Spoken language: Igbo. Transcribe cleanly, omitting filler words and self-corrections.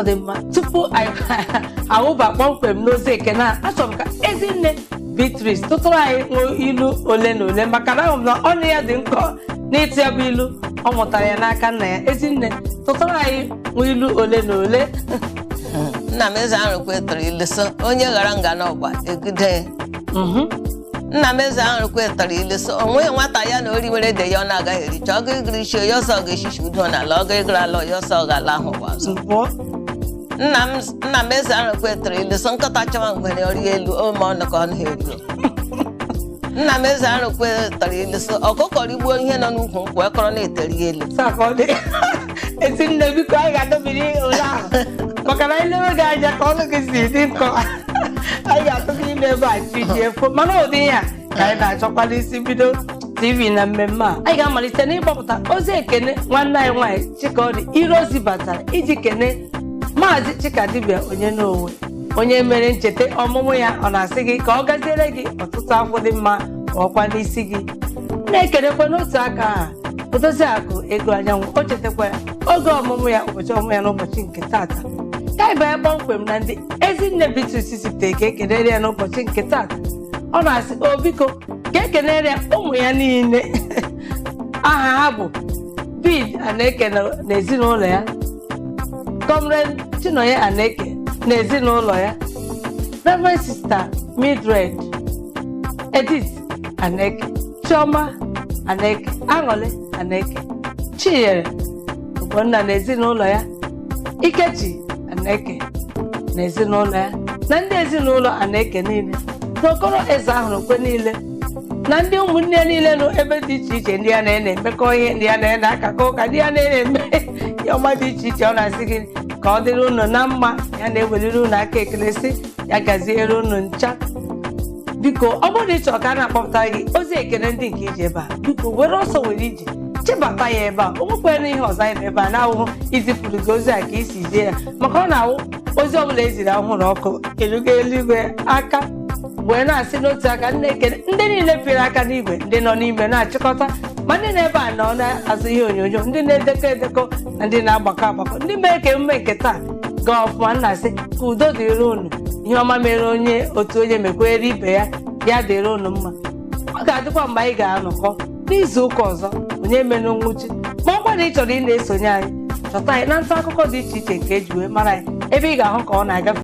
Ọ dị mma. Tupu anyị awụba kpọmkwem n'ozi ekene a, achọrọ m ka Ezinne Beatrice tụtụrụ anyị ṅụọ ilu ole na ole, maka na ahụrụ m na ọnụ ya dị nkọ n'ịtụ ya bụ ilu. Ọ mụtara ya n'aka nna ya. Ezinne, tụtụrụ anyị ṅụọ ilu ole na ole. Nna m Eze Arụkwe tụrụ ilu sị, onye ghara nga n'ọgba egide. Nna m Eze Arụkwe tụrụ ilu sị, o nweghị nwata ya na ori nwere ede ya ọ na-agaghị ericha. Ọ ga-egiri isi ya ọsọ ga-eshishi udo n'ala, ọ ga-egiri ala ya ọsọ ga-ala ahụ ụwa ọzọ. Pụọ. Nna m Eze Arụkwe tụrụ ilu sị, nkịta chọwa ngwere ọrị elu ome ọnụ ka ọ na-eri. Nna m Eze Arụkwe tụrụ ilu sị, ọkụkọ rigbuo ihe nọ n'ukwu nkwụ ekọrọ na-eteri elu. Saa ka ọ dị. Ezinne, biko, anyị ga-adọbiri ole ahụ, maka na anyị lewe gị anya ka ọnụ gị si dị nkọ, anyị ga-atụ gị ime ebe a chi ji efo. Mana ụdị ya ka anyị na-achọkwa n'isi bido TV na mmemme a. Anyị ga-amalite n'ịgbapụta ozi ekene nwanne anyị nwaanyị Chikaọdị Irozi batara iji kene Maazị Chikadibia onye n'owe, onye mere ncheta ọmụmụ ya. Ọ na-asị gị ka ọ gaziere gị ọtụtụ afọ dị mma ọkwa n'isi gị. Na-ekelekwa n'otu aka ha Odoziakụ Ego Anyanwụ, o chetakwa oge ọmụmụ ya, ụbọchị ọmụmụ ya n'ụbọchị nke tata. Ka anyị banye kpọmkwem na ndị Ezinne Beatrice sitere ka ekelere ya n'ụbọchị nke tata. Ọ na-asị o biko ka ekelere ya ụmụ ya niile aha ha bụ Bid Aneke na ezinụlọ ya, Comrade Chinonye Aneke na ezinụlọ ya, Reverend Sister Mildred Edith Aneke, Chioma Aneke, Aṅụlị Aneke, Chinyere Ogbonna na ezinụlọ ya, Ikechi Aneke na ezinụlọ ya, na ndị ezinụlọ Aneke niile, na Okoro Eze ahụrụ kwe niile, na ndị ụmụnne ya niile nọ ebe dị iche iche, ndị ya na-emekọ ihe, ndị ya na akakọ ụka, ndị ya na-eme ihe ọma dị iche iche. Ọ na-asị gị ka ọ dịrị unu na mma. Ya na-eweliri unu aka ekele sị ya gaziere unu ncha. Biko, ọ bụrụ na ị chọrọ ka a na-akpọpụta gị ozi ekele ndị nke ije ebe a, biko were ọsọ were ije chebata ya ebe a. O nwekwara ihe ọzọ anyị nọ ebe a na-awụhụ izipụrụ gị ozi a ka isi zie ya, maka ọ na-awụ ozi ọbụla eziri ahụrụ ọkụ elugo eluigwe aka. Wee na-asị n'otu aka nna ekele ndị niile pịrị aka n'igwe, ndị nọ n'ime na-achịkọta, ma ndị na-ebe a nọ na-azụ ihe onyonyo, ndị na-edekọ edekọ, na ndị na-agbakọ agbakọ, ndị mere ka emume nke taa gaa ọfụma. Nna sị ka udo dịrị unu. Ihe ọma mere onye otu onye mekwere ibe ya, ya dịrị unu mma. Ọ ga-adịkwa mgbe anyị ga-anọkọ n'izu ụka ọzọ. Onye mere nwụchi ma ọ kwa na ị chọrọ ị na-esonye anyị, chọta anyị na nta akụkọ dị iche iche nke eji wee mara anyị, ebe ị ga-ahụ ka ọ na-agafe.